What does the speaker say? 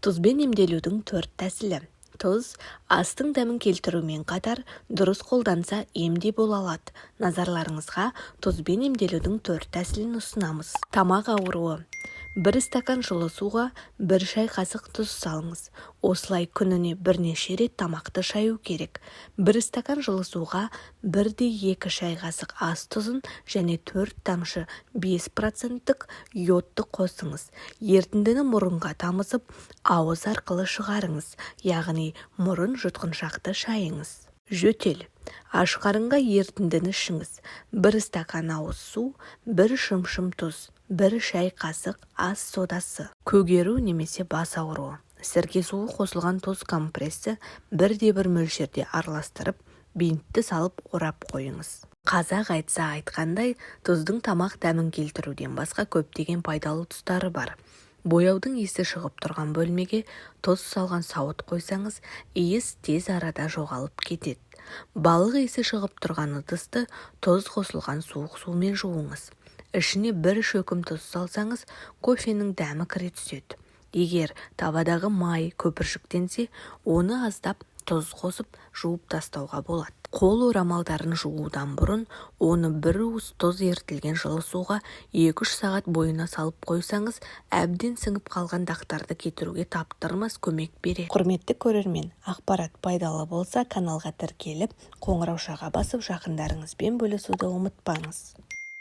Тұзбен емделудің төрт тәсілі. Тұз астың дәмін келтірумен қатар, дұрыс қолданса, ем де бола алады. Назарларыңызға тұзбен емделудің төрт тәсілін ұсынамыз. Тамақ ауруы. 1 стакан жылы суға 1 шай қасық тұз салыңыз. Осылай күніне бірнеше рет тамақты шаю керек. 1 стакан жылы суға 1,2 шай қасық ас тұзын және 4 тамшы 5 проценттік йодты қосыңыз. Ерітіндіні мұрынға тамызып, ауыз арқылы шығарыңыз, яғни мұрын жұтқыншақты шайыңыз. Жөтел. Аш қарынға ерітіндіні ішіңіз: 1 стакан ауыз су, 1 шымшым тұз, 1 шай қасық ас содасы. Көгеру немесе бас ауруы. Сірке суы қосылған тұз компресті бірдей бір мөлшерде араластырып, бинтті салып, орап қойыңыз. Қазақ айтса айтқандай, тұздың тамақ дәмін келтіруден басқа көптеген пайдалы тұстары бар. Бояудың иісі шығып тұрған бөлмеге тұз салған сауыт қойсаңыз, иіс тез арада жоғалып кетеді. Балық иісі шығып тұрған ыдысты тұз қосылған суық сумен жуыңыз. Ішіне бір шөкім тұз салсаңыз, кофенің дәмі кіре түседі. Егер табадағы май көпіршіктенсе, оны аздап тұз қосып жуып тастауға болады. Қол орамалдарын жуудан бұрын оны бір уыс тұз ерітілген жылы суға 2-3 сағат бойына салып қойсаңыз, әбден сіңіп қалған дақтарды кетіруге таптырмас көмек береді. Құрметті көрермен, ақпарат пайдалы болса, каналға тіркеліп, қоңыраушаға басып, жақындарыңызбен бөлісуді ұмытпаңыз.